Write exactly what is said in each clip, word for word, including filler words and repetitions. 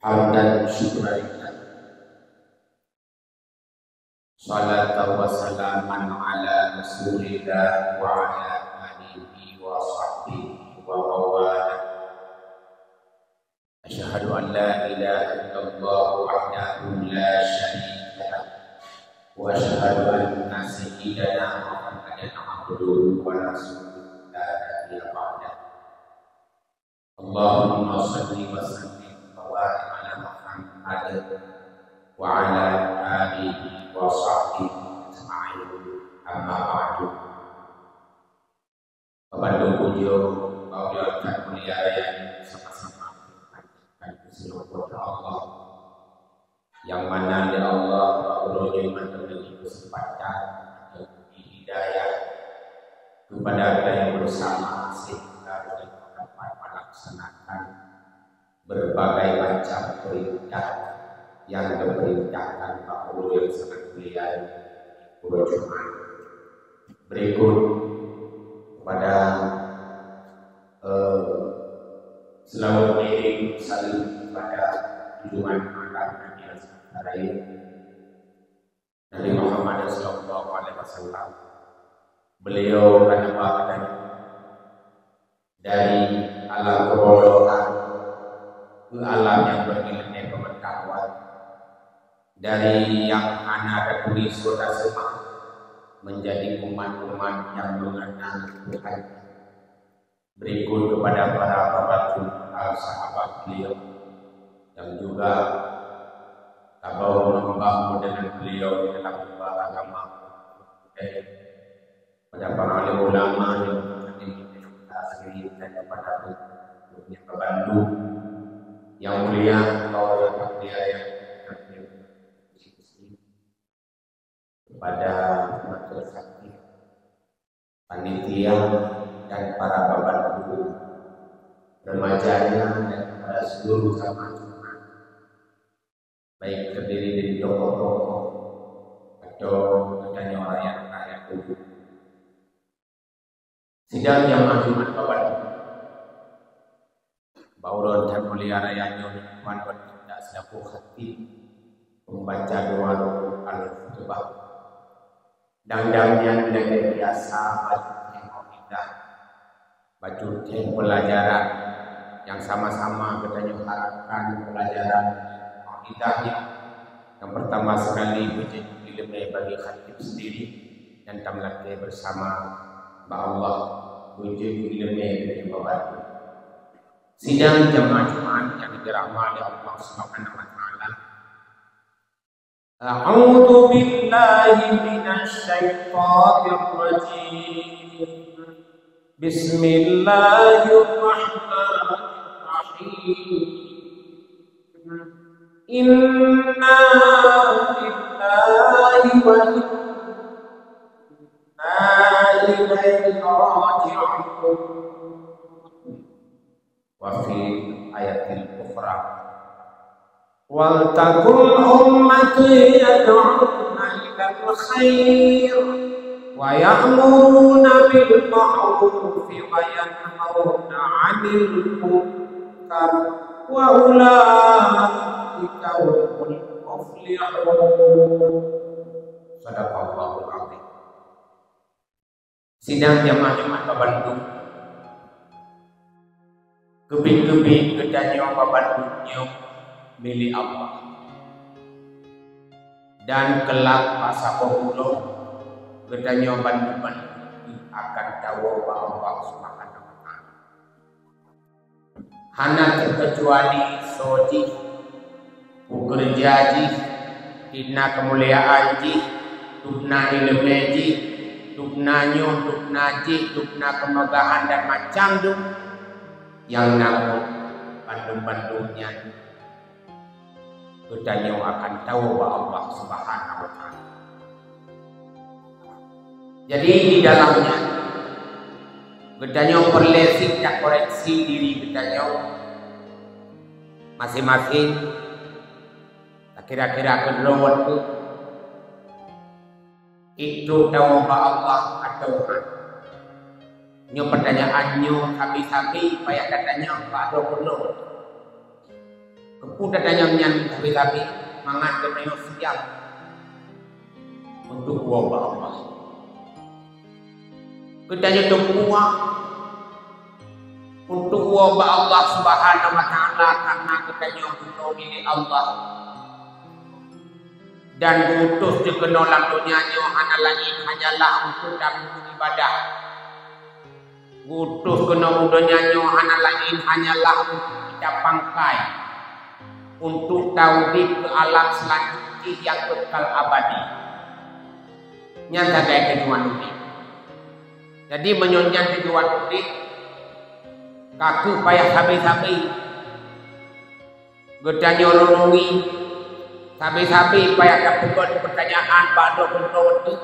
Hamdan syukran lillah. Salatan wa salaman ala Rasulillah wa ala alihi wa sahbihi wa mawalah. Asyhadu an la ilaha illallah wahdahu la syarika lah. Wa asyhadu anna sayyidana Muhammadan abduhu wa rasuluh la nabiyya ba'dah. Allahumma shalli wa sallim wa barik ala Muhammad wa ala alihi wa sahbihi ajma'in. Amma ba'du. Beubandum pujoe bak Allah nyang mulia, nyang sama-sama kita puji keu Allah, nyang mana lé Allah bak uroe nyoe mantong geubri keuseumpatan atau geubri hidayah keupada geutanyoe beusama sehingga geutanyoe dapat melaksanakan berbagai macam perintah nyang geupeurintahkan bak uroe nyang sangat mulia, uroe Jumat. Berikut kepada, eh, seulaweuet ngirim saleuem kepada junjungan agama nyang sangat mulia, Nabi Muhammad sallallahu alaihi wasallam. Beliau ka neuba geutanyoe dari alam keubolohan keu alam nyang beuileumèe peungeutahuan, dari nyang hana tatuléh sota seumah menjadi umat-umat nyang meungenal Tuhan. Berikut kepada para pembantu, al sahabat beliau, yang juga tabau membangun dengan beliau dalam beragama, pada para alim ulama yang hadir dan kepada dunia pembantu yang mulia, kau yang mulia, yang kepada majelis taklim, panitia, dan para bapak guru, remajanya, dan kepada seluruh jamaah Jumat, baik terdiri dari tokoh-tokoh atau geutanyoe rakyat-rakyat umum. Sidang jamaah Jumat Babat, bak uroe nyang mulia raya nyoe, Tuhan bak kita selaku khatib pembaca doa rukun al-khutbah. Dan damian lagèe biasa, bacut thèe mauidhah, bacut thèe pelajaran nyang sama-sama geutanyoe harapkan pelajaran mauidhah nyoe nyang pertama sekali beujeuet ileumèe bagi khatib sendiri dan tameulakèe bersama bak Allah beujeuet ileumèe dari pembantu. Sidang jamaah Jumat nyang dirahmati Allah Subhanahu wa Taala, أعوذ بالله من الشيطان الرجيم. بسم الله الرحمن الرحيم. إنا لله وإنا إليه راجعون. وفي آية أخرى، ولتكن أمة يدعون إلى الخير ويأمرون بالمعروف وينهون عن المنكر وأولئك هم المفلحون. صدق الله العظيم. Sidang jamaah Jumat Babat, keubiet-keubiet geutanyoe Babat nyoe milék Allah. Dan keulak bak saboh uroe geutanyoe bandum-bandum akan tawoe bak Allah Subhanahu wa Taala. Hana teukecuali soe jih, peukeureja jih, dubna keumuliaan jih, dubna ileumèe jih, dubna nyoe, dubna jih, dubna keumeugahan dan macam dum nyang na, bandum-bandum nyan geutanyoe akan tawoe bak Allah Subhanahu wa Taala. Jadi, di dalamnya, geutanyoe peureulèe sit takoreksi diri geutanyoe masing-masing, takira-kira keudroe watèe itu tawoe bak Allah atau hana. Nyoe peutanyaan nyoe sabe-sabe payah tatanyong bak droe keudroe. Peue tatanyong nyan sabe-sabe mangat geutanyoe siap untuk woe bak Allah. Geutanyoe teumpuak untuk woe bak Allah Subhanahu wa Taala karena geutanyoe bunoe milék Allah. Dan geuutus keunoe lam donya nyoe hana laén hanyalah untuk tapeubuet ibadah. Geuutus keunoe u donya nyoe hana laén hanyalah untuk geutanyoe pangkai, untuk taudép keu alam seulanjut jih nyang kekal abadi. Nyan sagai tujuan udép. Jadi, meunyoe nyan tujuan udép, ka kheueh payah sabe-sabe geutanyoe renungi, sabe-sabe payah tapeugöt peutanyaan bak droe keudroe teuh,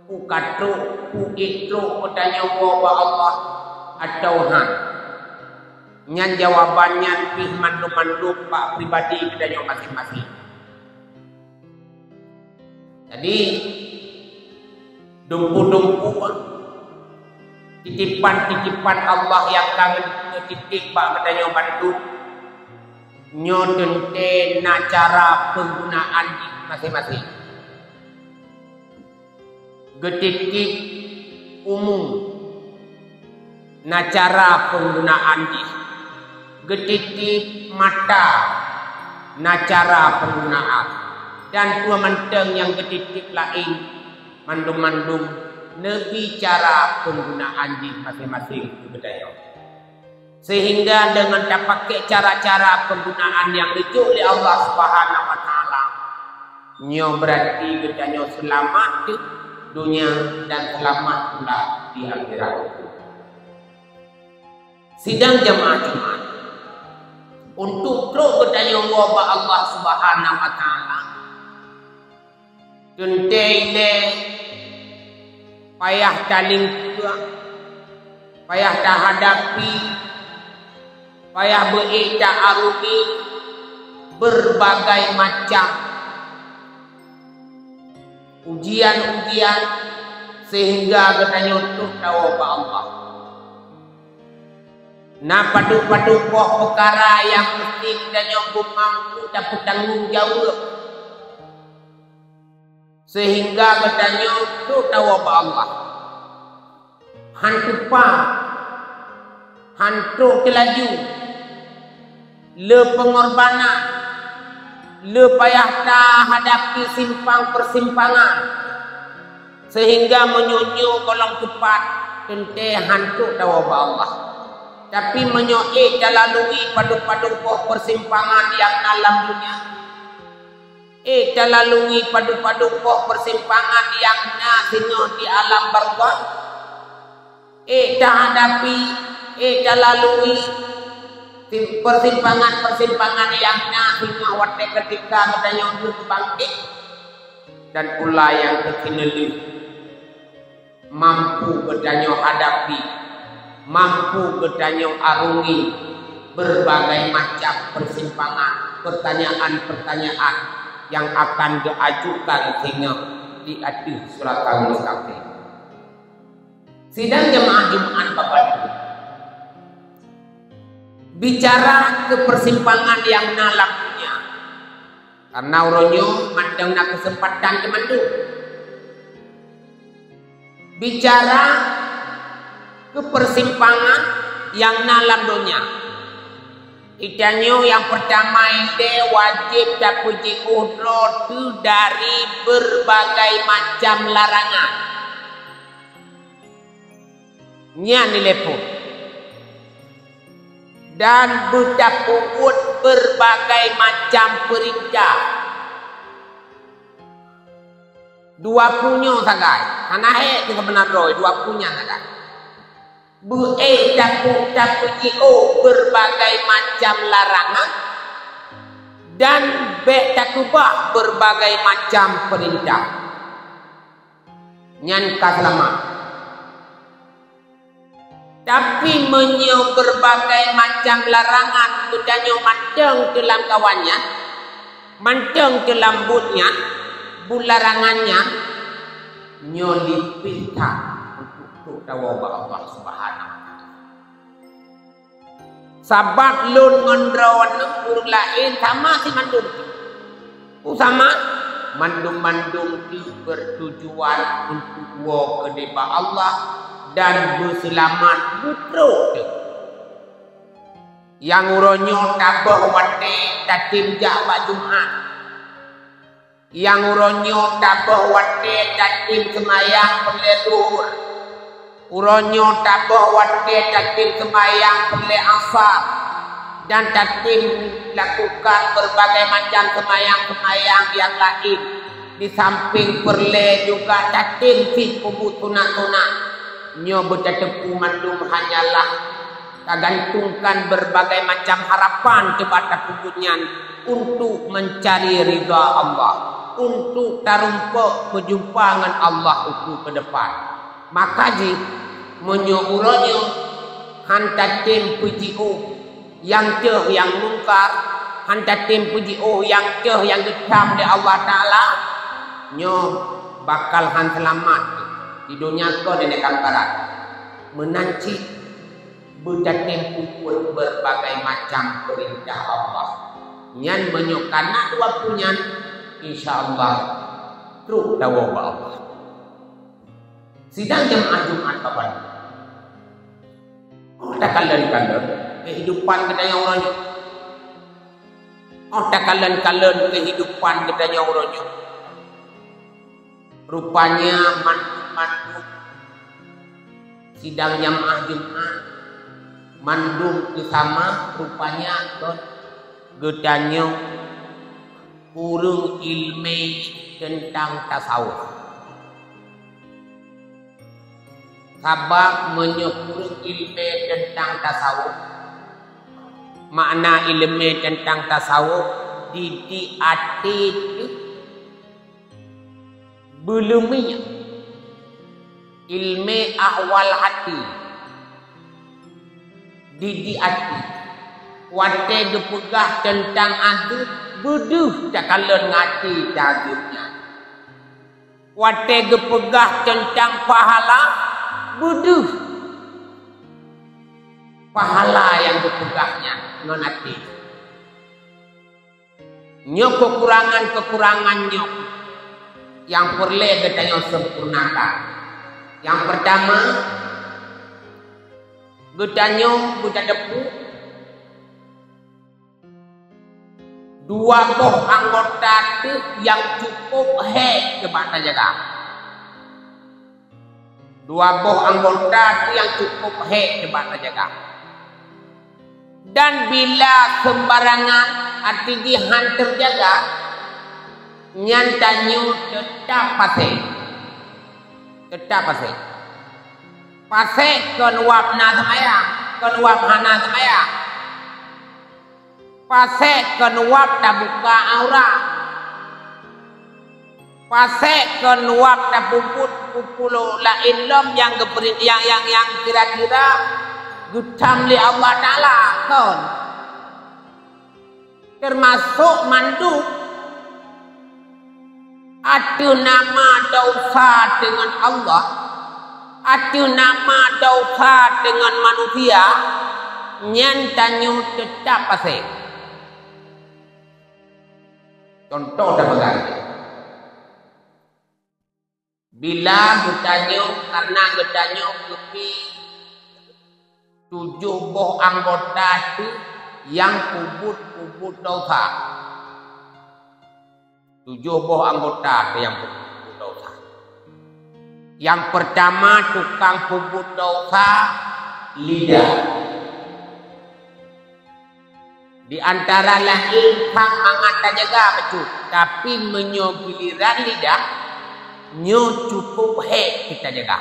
peue ka trok, peue ék trok geutanyoe woe bak Allah atawa han. Nyan jawaban nyan pih mandum-mandum bak pribadi geutanyoe maséng-maséng. Jadi, dumpeue-dumpeue, titipan-titipan Allah nyang ka geutitip bak geutanyoe bandum, nyoe teuntée na cara peunggunaan jih maséng-maséng. Geutitip umu, na cara peunggunaan jih. Geutitip mata, na cara peunggunaan. Dan peue mantong nyang geutitip laén, mandum-mandum neubi cara peunggunaan jih maséng-maséng keu geutanyoe. Sehingga deungon tapaké cara-cara peunggunaan nyang geujok lé Allah Subhanahu wa Taala, nyoe beurati geutanyoe seulamat di donya dan seulamat pula di akhirat. Sidang jamaah Jumat, untuk trok geutanyoe woe bak Allah Subhanahu wa Taala, teuntée ilée payah talingkeue, payah tahadapi, payah beu-ék ta-arungi beurbagai macam ujian-ujian, sehingga geutanyoe trok tawoe bak Allah. Na padub-padub boh peukara nyang meuseuti geutanyoe beumampu tapeutanggong jaweueb, sehingga geutanyoe trok tawoe bak Allah. Han teupa, han trok teulaju, le peungorbanan, le payah tahadapi simpang peusimpangan, sehingga meunyoe nyoe gohlom teupat, teuntée han trok tawoe bak Allah. Tapi meunyoe ék talalui padub-padub boh peusimpangan nyang na lam donya, ék talalui padub-padub boh peusimpangan nyang na singoh di alam barzakh, ék tahadapi, ék talalui sim-, peusimpangan-peusimpangan nyang na singoh watée keutika geutanyoe geubangkét, dan pula nyang keuneulheueh, mampu geutanyoe hadapi, mampu geutanyoe arungi beurbagai macam peusimpangan, peutanyaan-peutanyaan nyang akan geuajukan singoh di ateueh Siratal Mustaqim. Sidang jamaah Jumat Bapak Ibu, bicara keu peusimpangan nyang na lam donya, karna uroe nyoe mantong na keuseumpatan keu mandum. Bicara keu peusimpangan nyang na lam donya, geutanyoe nyang peurtama ilée wajéb tapeujiôh droe teuh dari beurbagai macam larangan. Nyan ilée phon. Dan beutapeubuet beurbagai macam peurintah. Dua punyoe sagai, hana hék keu seubeuna droe, dua punyan sagai. Beu-ék tapeu-, tapeujiôh beurbagai macam larangan dan bék takeubah beurbagai macam peurintah. Nyan ka seulamat. Tapi meunyoe beurbagai macam larangan geutanyoe mantong teulam kawan nyan, mantong teulam buet nyan, buet larangan nyan, nyoe lipéh that untuk trok tawoe bak Allah Subhanahu wa Taala. Sabab lôn ngon droeneuh ureuëng laén sama si mandum. Peue sama? Mandum-mandum jih bertujuan untuk woe keudeh bak Allah dan beuseulamat beutrok teuh. Nyang uroe nyoe taböh watée tatem jak bak Jumat. Nyang uroe nyoe taböh watée tatem seumayang peureulée Zuhur. Uroe nyoe taböh watée tatem seumayang peureulée Asar. Dan tatem lakukan berbagai macam seumayang-seumayang nyang laén. Di samping peureulée juga tatem cit peubuet sunat-sunat. Nyoe beutateupeue mandum hanyalah tagantungkan berbagai macam harapan teuh bak tapeubuet nyan untuk mencari ridha Allah, untuk tarumpok meujumpa ngon Allah ukeue keudepan. Maka jih, meunyoe uroe nyoe han tatem peujiôh nyang teuh nyang mungkar, han tatem peujiôh nyang teuh nyang geutham lé Allah Taala, nyoe bakal han seulamat di donya kon dan di akhirat. Meunan cit beutatem peubuet berbagai macam peurintah Allah. Nyan meunyoe kana dua peue nyan, insya Allah trok tawoe bak Allah. Sidang jeumaáh Jumat kawan. Oh takalon-kalon keuhidupan geutanyoe uroe nyoe. Oh takalon-kalon keuhidupan geutanyoe uroe nyoe. Rupanya mandum-mandum sidang jamaah Jumat mandum teusama rupanya kon geutanyoe kureueng iéleumé teuntang tasawuf. Sabab meunyoe kureueng iéleumé teuntang tasawuf, makna iéleumé teuntang tasawuf didik até teuh beuleumé iéleumé ahwal até, didik até. Watée geupeugah teuntang até, beudeuh takalon ngon até teuh nyan. Watée geupeugah teuntang pahala, beudeuh pahala nyang geupeugah nyan ngon até. Nyoe keukurangan-keukurangan nyoe nyang peureulée geutanyoe sempurnakan. Nyang peurtama, geutanyoe geutateupeue dua boh anggota teuh nyang cukup hék keu bak tajaga. Dua boh anggota teuh nyang cukup hék keu bak tajaga. Dan bila seumbarangan, arti jih han teujaga, nyan tanyoe teutab paséh. Teutab paséh. Paséh kon wab na seumayang, kon wab hana seumayang. Paséh kon wab tabuka aurat. Paséh kon wab tapeubuet peue-peue laén lom nyang geupeurin-, nyang, nyang, nyang kira-kira geutham lé Allah Taala kon. Teumasok mandum ateueh nama desya deungon Allah, ateueh nama desya deungon manusia, nyan tanyoe teutab paséh. Contoh tapeugah, bila geutanyoe, karena geutanyoe geupie tujoh boh anggota teuh nyang peubuet-peubuet desya. Tujoh boh anggota teuh nyang peubuet desya. Nyang peurtama tukang peubuet desya, lidah. Di antara laén sang mangat tajaga bacut, tapi meunyoe giliran lidah, nyoe cukup hék keu tajaga.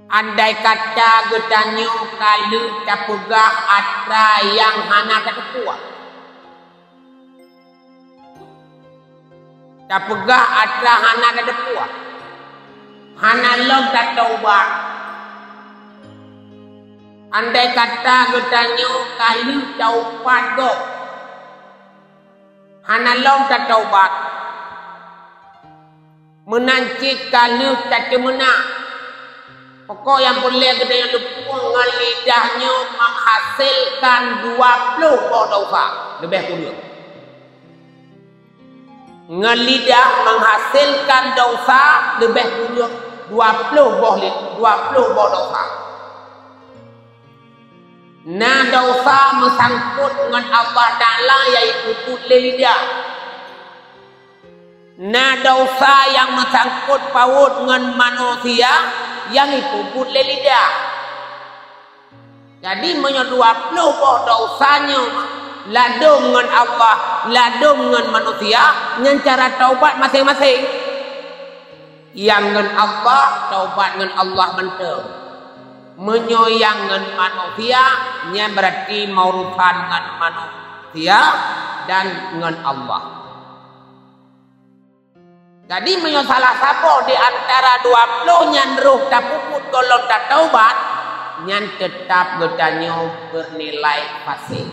Andai kata geutanyoe ka lheueh tapeugah atra nyang hana tateupeue, tapeugah atra hana tateupeue, hana lom tataubat. Andai kata geutanyoe ka lheueh taubat gob, hana lom tataubat, meunan cit ka lheueh tateumeunak. Pokok nyang peureulée geutanyoe leupeue Ngon lidah nyoe menghasilkan dua ploh boh dosa, leubeh kureueng. Ngon lidah menghasilkan dosa leubeh kureueng dua ploh boh li-, dua ploh boh dosa. Na dosa meusangkot ngon Allah Taala nyang jipeubuet lé lidah. Na dosa nyang meusangkot pawot ngon manusia nyang jipeubuet lé lidah. Jadi, meunyoe dua ploh boh dosa nyoe ladôm ngon Allah, ladôm ngon manusia, nyan cara taubat maséng-maséng. Nyang ngon Allah, taubat ngon Allah mantong. Meunyoe nyang ngon manusia, nyan berarti meurusan ngon manusia dan ngon Allah. Jadi, meunyoe salah saboh di antara dua ploh nyan roh tapeubuet gohlom tataubat, nyan teutab geutanyoe beunilai fasék.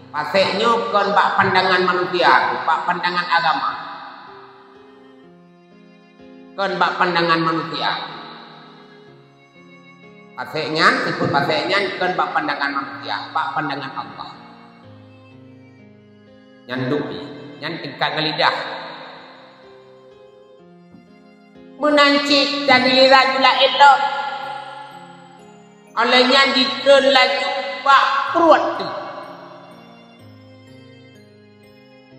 Fasék nyoe kon bak pandangan manusia, bak pandangan agama. Kon bak pandangan manusia. Fasék nyan, sifeuet fasék nyan kon bak pandangan manusia, bak pandangan Allah. Nyan duek, nyan tingkat ngon lidah. Meunan cit dan giliran jula elok. Óh lheueh nyan jitreun laju bak pruet teuh.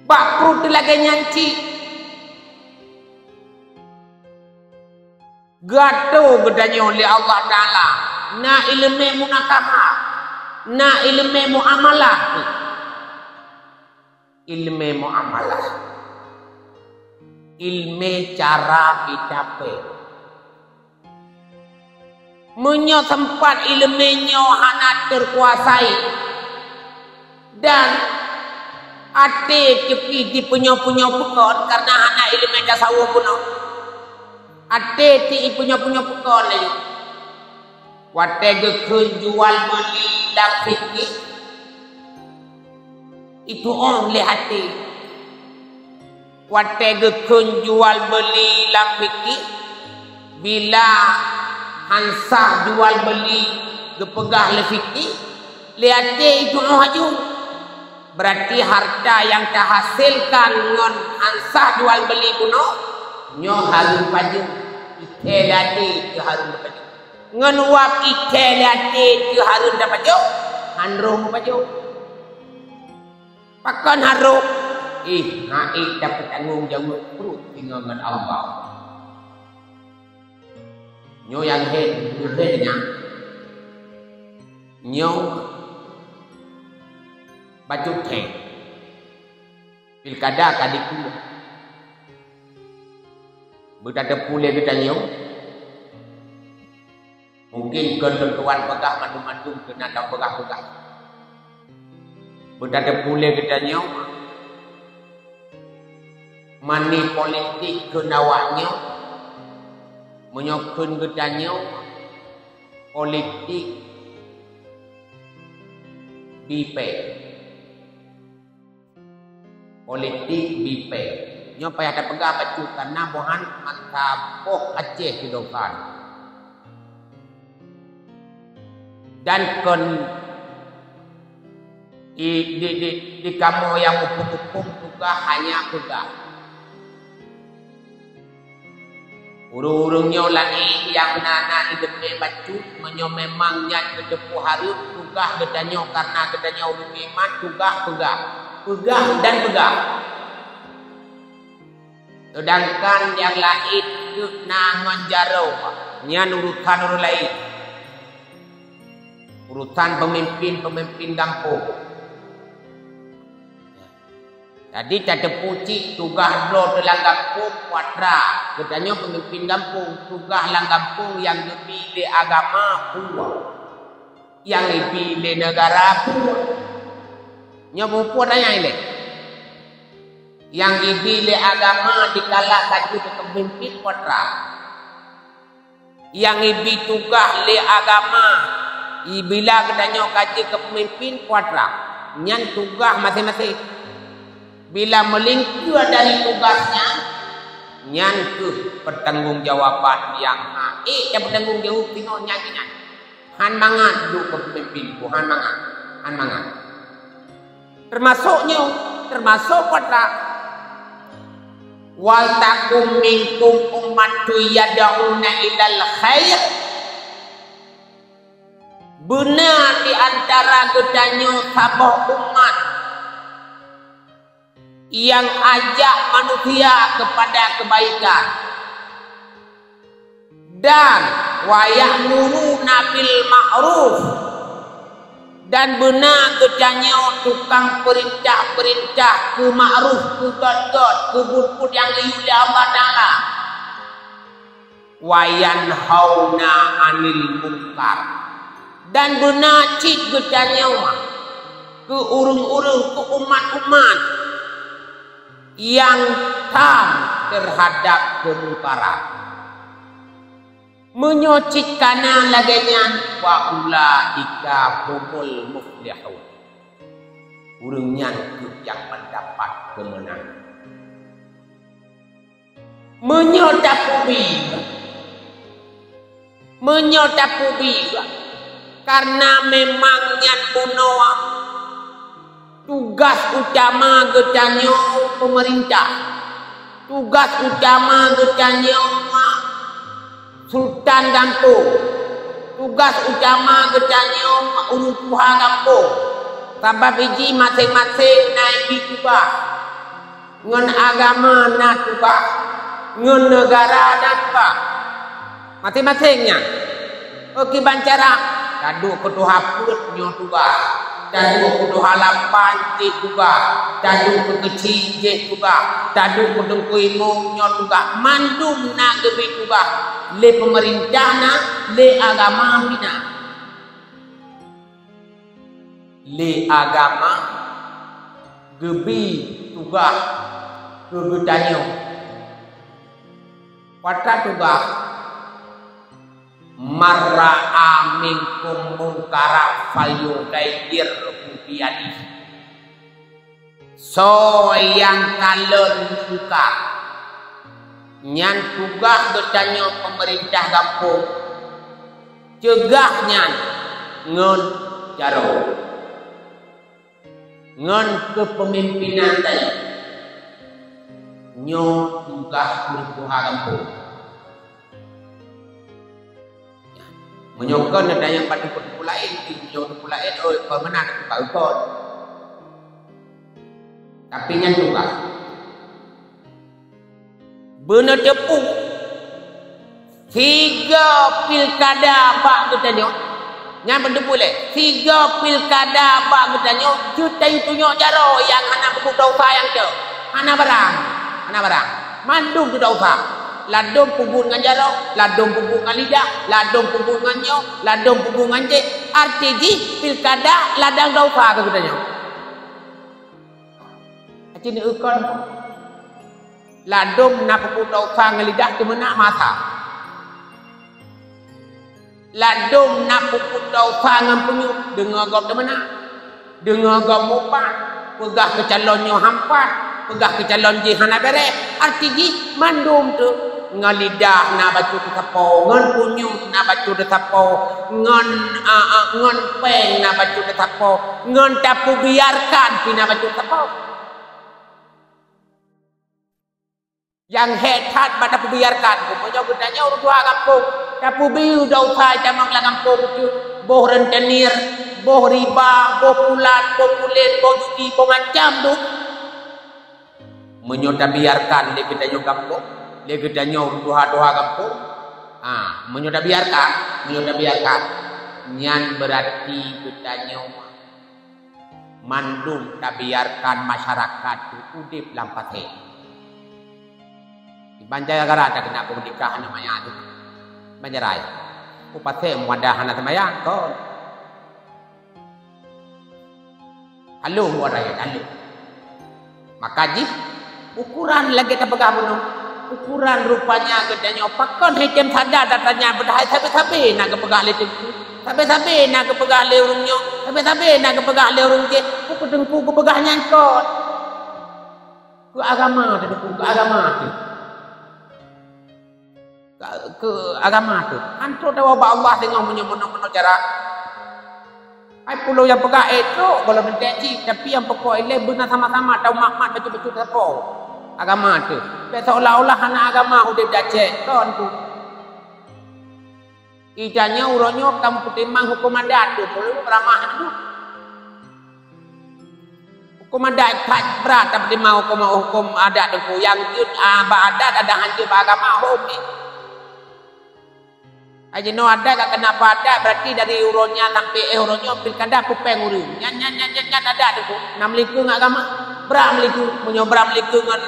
Bak pruet teuh lagée nyan cit. Geuatô geutanyoe lé Allah Taala, na iéleumé munakahah, na iéleumé muamalah. Iéleumé muamalah, iéleumé cara kita péng. Meunyoe seumpat iéleumé nyoe hana teukuasai, dan até teuh pih jipeunyôh-peunyôh peukon kareuna hana iéleumé tasawuf bunoe. Até teuh jipeunyôh-peunyôh peukon laju. Watée geukheun jual beuli lam fikih, jitu'oh lé até. Watée geukheun jual beuli lam fikih, bila han sah jual beuli geupeugah lé fikih, lé até jitu'oh laju. Berarti harta nyang tahasilkan ngon han sah jual beuli bunoe, nyoe hareuem pajoh, ikhtiar lé até keu hareuem pajoh. Ngon uap ikhtiar lé até keu hareuem tapajoh, han roh meupajoh. Pakon harôh? Ih, hana ék tapeutanggong jaweueb pruet singoh ngon Allah. Nyoe nyang hé, nyoe hé nyan. Nyoe bacut hé. Pilkada ka dikeue. Beutateupeue lé geutanyoe. Mungken kon lôn tuan peugah mandum-mandum keunan tapeugah-peugah. Beutateupeue lé geutanyoe, mani politik kheun awaknyoe, meunyoe kheun geutanyoe, politik bipée. Politik bipée. Nyoe payah tapeugah bacut, kareuna bohan meusaboh Aceh keudongkan. Dan kon i, di, di, di kamoe nyang muphom-muphom tugaih hanya peugah. Ureuëng-ureuëng nyoe laén nyang na, na ileumé bacut, meunyoe memang nyan geuteupeue hareuem tugaih geutanyoe kareuna geutanyoe ureuëng iman, tugaih peugah, peugah dan peugah. Seudangkan nyang laén teuk na ngon jaroe, nyan urusan ureuëng laén. Urusan peumimpén-peumimpén gampông. Jadi, tateupeue cit tugaih droe teuh lam gampông peue atra. Geutanyoe peumimpén gampông, tugaih lam gampông nyang geubi lé agama peue. Nyang geubi lé neugara peue. Nyoe peue atra nyang ilée. Nyang geubi lé agama dikala ka jeuet keu peumimpén peue atra. Nyang ibi tugaih lé agama, i bila geutanyoe ka jeuet keu peumimpén peue atra, nyan tugaih maséng-maséng. Bila meulingkeue dari tugaih nyan, nyan kheueh peutanggong jawaban nyang hana ék tapeutanggong jaweueb singoh nyan keunan. Han mangat duek keu peumimpin, han mangat, han mangat. Teumasok nyoe, teumasok patra. "Wal takum minkum ummatun yad'una ilal khair." Beuna di antara geutanyoe saboh umat nyang ajak manusia keupada keubaikan. Dan, "Wa ya'muruna bil ma'ruf," dan beuna geutanyoe tukang peurintah-peurintah keu ma'ruf, keu gét-gét, keu buet-buet nyang geuyue lé Allah Taala. "Wa yanhauna 'anil munkar," dan beuna cit geutanyoe keu ureuëng-ureuëng, keu umat-umat nyang tham teuhadab keumungkaran. Meunyoe cit kana lagée nyan, "Fa ulaika humul muflihun," ureuëng nyan kheueh nyang meudapat keumeunangan. Meunyoe tapeubi, meunyoe tapeubi, kareuna memang nyan bunoe tugaih utama geutanyoe peumeurintah, tugaih utama geutanyoe sultan gampông, tugaih utama geutanyoe ureuëng tuha gampông. Sabab jih maséng-maséng na jih tugaih. Ngon agama na tugaih, ngon neugara na tugaih. Maséng-maséng nyan. Oke, ban cara, taduek keu tuha peuet nyoe tugaih, taduek keu tuha lapan jih tugaih, taduek keu keuchik jih tugaih, taduek keu teungku imum nyoe tugaih. Mandum na geubri tugaih. Lé peumeurintah na, lé agama pih na. Lé agama geubri tugaih keu geutanyoe. Patra tugaih, "Man ra'a minkum munkaran falyughayyirhu biyadihi." Soe nyang kalon mungkar, nyan tugaih geutanyoe peumeurintah gampông, ceugah nyan ngon jaroe, ngon keupeumimpénan tanyoe. Nyoe tugaih ureuëng tuha gampông. Meunyoe kon na dayang bak teungku-teungku laén, meunyoe teungku laén, oi, kon meunan ka kon. Tapi nyan tugaih. Beuneuteupeu, sigoe pilkada bak geutanyoe, nyan beuneuteupeu lé, sigoe pilkada bak geutanyoe, jeuet tayue tunyok jaroe nyang hana peubuet desya nyang teuh. Hana barang, hana barang. Mandum teuh desya. Ladôm peubuet ngon jaroe, ladôm peubuet ngon lidah, ladôm peubuet ngon nyoe, ladôm peubuet ngon jéh. Arti jih, pilkada ladang desya keu geutanyoe. Aci neueukon. Ladôm na peubuet desya ngon lidah teumeunak masa. Ladôm na peubuet desya ngon punyueng, deungoe gob teumeunak, deungoe gob mupat, peugah keu calon nyoe hampat, peugah keu calon jih hana béreh. Arti jih mandum teuh, ngon lidah na bacut teusapo, ngon punyueng na bacut teusapo, ngon, a, a, ngon péng na bacut teusapo, ngon tapeubiarkan pih na bacut teusapo. Nyang hék that bak tapeubiarkan, meunyoe geutanyoe ureuëng tuha gampông, tapeubi desya tamong lam gampông teuh, boh rentenir, boh riba, boh pulan, boh pulen, boh judi, boh macam dum. Meunyoe tabiarkan lé geutanyoe gampông, lé geutanyoe ureuëng tuha-tuha gampông, ha, meunyoe tabiarkan, meunyoe tabiarkan, nyan beurati geutanyoe mandum tabiarkan masyarakat teuh udeb lam paséng. Di Banjarnegara takeuneuk peumerdeka aneuk maya teuh. Banjarai. Peue paséng muadah hana seumayang, kon. Halo, muadah ya, halo. Maka jih, ukuran lagée tapeugah bunoe. Ukuran rupanya geutanyoe pakon hai tem sada tatanya, padahai sabe-sabe na geupeugah lé teungku. Sabe-sabe na geupeugah lé ureuëng nyoe, sabe-sabe na geupeugah lé ureuëng jéh, peue keu teungku geupeugah nyan kon. Keu agama teuh teungku, keu agama teuh. Keu agama tu. Antu tawa bak Allah tengok meunyoe meunoe-meunoe cara. Hai pulo nyang peugah, eh, trok, gohlom teuntèe cit, tapi nyang pokok ilèe beuna sama-sama tau mat-mat bacut-bacut sapo. Agama tu. Bèk seolah-olah hana agama udép di Aceh. Kon tu. Ija nyoe uroe nyoe kamoe peutimang huköm adat tu, pulo ramah tu. Huköm adat that brat tapeutimang huköm, huköm adat tu. Nyang jeuet, ah, bak adat, adak hanjeuet bak agama, hom ni. Ai jinoe adat ka keuneuk adat, berarti dari uroe nyan sampai éh uroe nyoe pilkada peupéng ureueng. Nyan, nyan, nyan, nyan, nyan adat tu. Na meulingkeu ngon agama? Brat meulingkeu. Meunyoe brat meulingkeu ngon,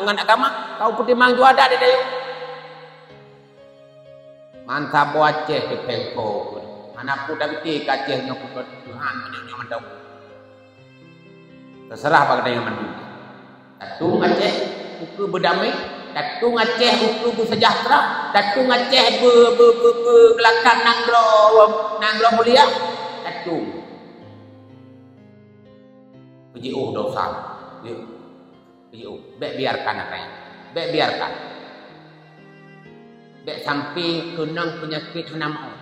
ngon agama, ka peutimang ju adat di dayeuh. Mansa boh Aceh di pengko. Hana peue tapiké ka Aceh nyoe keu Tuhan meunyoe nyoe mantong. Teuseurah bak geutanyoe mandum. Tatung Aceh ukeue beudamé, tatung Aceh ukeue beusejahtera, tatung Aceh be-, be-, be-, beugeulat nanggroe, nanggroe mulia, tatung. Peujiôh dosa. Yuk. Peujiôh. Bèk biarkan akai. Bèk biarkan. Bèk sampai keunong peunyakét hana meu'oh.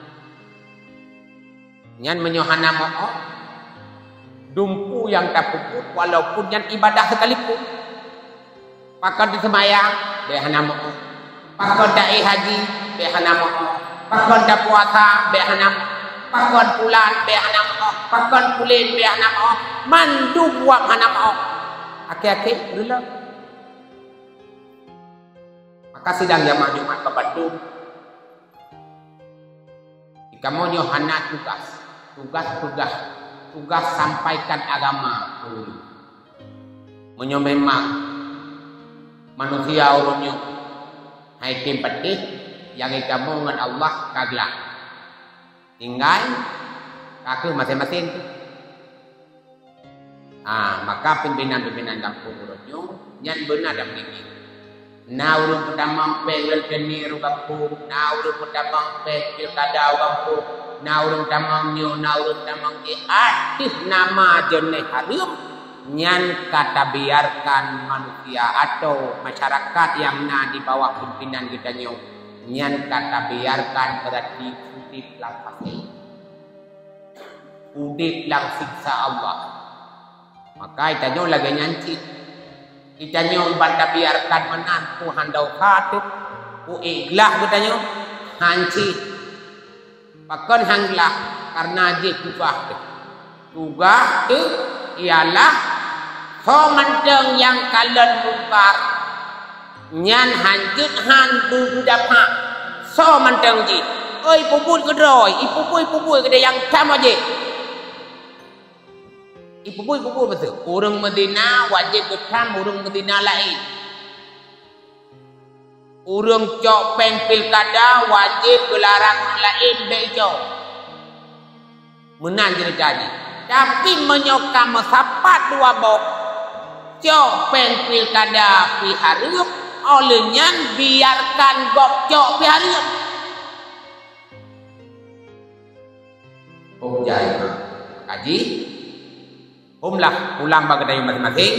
Nyan meunyoe hana meu'oh, dumpeue nyang tapeubuet walaupun nyan ibadah sekalipun. Pakon taseumayang, bèk hana meu'oh. Pakon taéh haji, bèk hana meu'oh. Pakon tapuasa, bèk hana meu'oh. Pakon pulan, bèk hana meu'oh. Pakon pulen, bèk hana meu'oh. Mandum wab hana meu'oh. Akhé-akhé, reuloh. Maka sidang jamaah Jumat bak bandum, di kamoe nyoe hana tugas. Tugas peugah, tugas sampaikan agama keu ureueng. Meunyoe memang manusia ureueng nyoe hai tem patéh, nyang di kamoe ngon Allah ka glah. Tinggai ka keuh maséng-maséng tu. Ah, maka pimpinan-pimpinan gampông uroe nyoe nyan beuna dan meuninggi. Na ureueng peutamong péng rentenir u gampông, na ureueng peutamong péng pilkada u gampông, na ureueng tamong nyoe, na ureueng tamong jih, ateueh nama jeunèh hareuem, nyan ka tabiarkan manusia atau masyarakat nyang na di bawah pimpinan geutanyoe, nyan ka tabiarkan berarti udép lam paséng. Udép lam siksa Allah. Maka geutanyoe lagèe nyan cit. Geutanyoe ban tabiarkan meunan, peue han dosa teuh, peue ék glah geutanyoe, han cit. Pakon han glah? Kareuna jih tugas teuh. Tugas teuh ialah soe mantong nyang kalon mungkar, nyan han jeuet han beudapah. Soe mantong jih, oi, peubuet keudroe, ipeubuet-peubuet keudroe nyang tam wajéb. Ipeubuet-peubuet beutôi. Ureueng meuzina wajéb geutam ureueng meuzina laén. Ureueng cok péng pilkada wajéb geularang ureueng laén bèk icok. Meunan ceurita jih. Tapi meunyoe ka meusapat dua boh, cok péng pilkada pih hareuem, óh lheueh nyan biarkan gob cok pih hareuem. Oh, jai. Kaji. Hom lah, pulang bak geutanyoe maséng-maséng.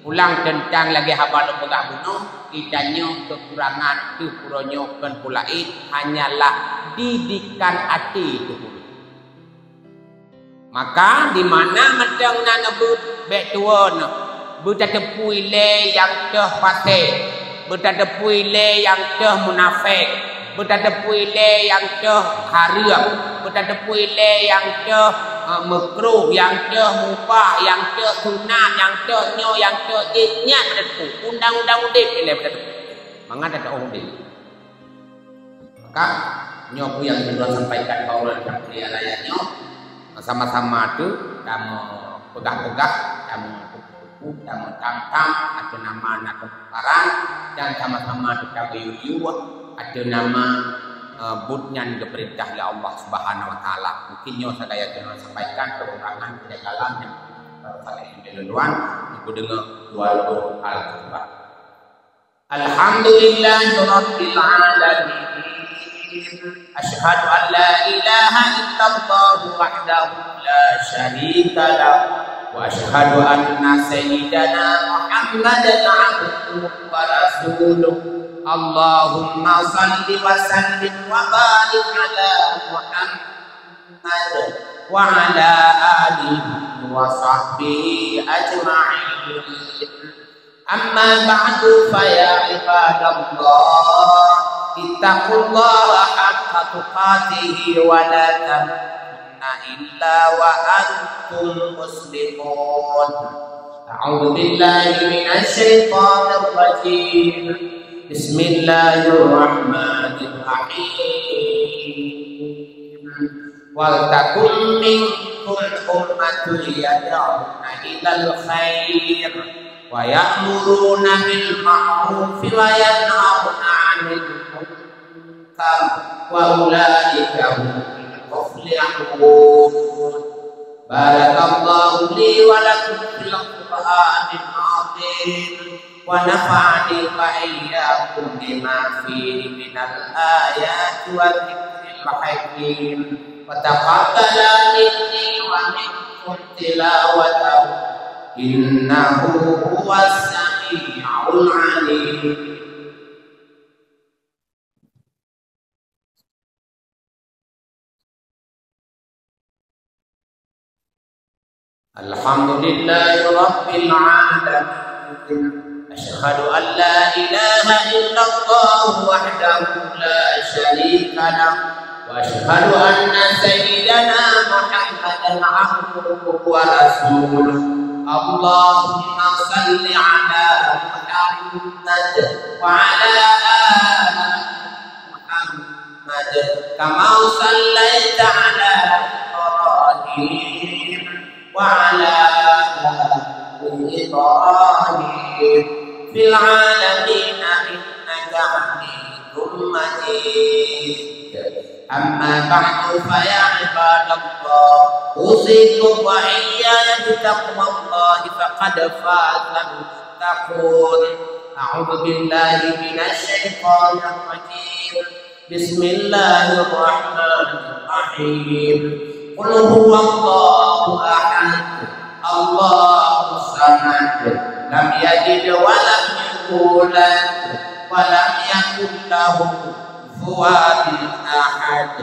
Pulang teuntang lagèe haba lôn peugah bunoe, geutanyoe keukurangan teuh uroe nyoe kon peue laén, hanyalah didikan até teuh. Maka di mana mantong na neubeuet, bèk tuwoe neuh. Beutateupeue lé nyang teuh fasek, beutateupeue lé nyang teuh munafék, beutateupeue lé nyang teuh hareuem, beutateupeue lé nyang teuh, eh, meukruh, nyang teuh mubah, nyang teuh sunat, nyang teuh nyoe, nyang teuh jéh, nyan beutateupeue. Undang-undang udép ilèe beutateupeue. Mangat tatem udép. Maka, nyoe peue nyang ulôn sampaikan bak ulôn lam kuliah raya nyoe, sama-sama teuh tameupeugah-peugah, tameutuku-tuku, tameutam-tam, ateueh nama na keubeunaran, dan sama-sama teuh tameuyue-yue ateueh nama, eh, buet nyang geupeurintah lé Allah Subhanahu wa Taala. Mungkin nyoe sagai nyang ulôn sampaikan, keukurangan, kejanggalan nyang, eh, salah ilèe lôn, neukudeungoe dua lôn al-Qur'an. Alhamdulillahirabbil alamin. Asyhadu an la ilaha illallah wahdahu la syarika lah. Wa asyhadu anna sayyidana Muhammadan abduhu wa rasuluh. اللهم صل وسلم وبارك على محمد وعلى آله وصحبه أجمعين. أما بعد، فيا عباد الله، اتقوا الله حق تقاته ولا تموتن إلا وأنتم مسلمون. أعوذ بالله من الشيطان الرجيم. بسم الله الرحمن الرحيم. ولتكن منكم أمة يدعون إلى الخير ويأمرون بالمعروف وينهون عن المنكر وأولئك هم المفلحون. بارك الله لي ولكم في القرآن العظيم ونفعني وإياكم بما فيه من الآيات والذكر الحكيم، وتقبل مني ومنكم تلاوته، إنه هو السميع العليم. الحمد لله رب العالمين. أشهد أن لا إله إلا الله وحده لا شريك له، وأشهد أن سيدنا محمدا عبده ورسوله. اللهم صل على محمد وعلى آل محمد كما صليت على إبراهيم وعلى آل إبراهيم في العالمين إنك حميد مجيد. أما بعد، فيا عباد الله، أوصيكم وإياي بتقوى الله، فقد فاز المتقون. أعوذ بالله من الشيطان الرجيم. بسم الله الرحمن الرحيم. قل هو الله أحد، الله الصمد، لم يلد ولم يولد، ولم يكن له كفوا أحد.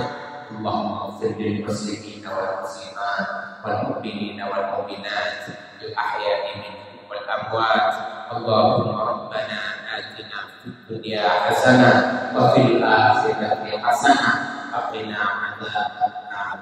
اللهم اغفر للمسلمين والمسلمات والمؤمنين والمؤمنات الأحياء منهم والأموات. اللهم ربنا آتنا في الدنيا حسنة وفي الآخرة حسنة وقنا عذاب النار.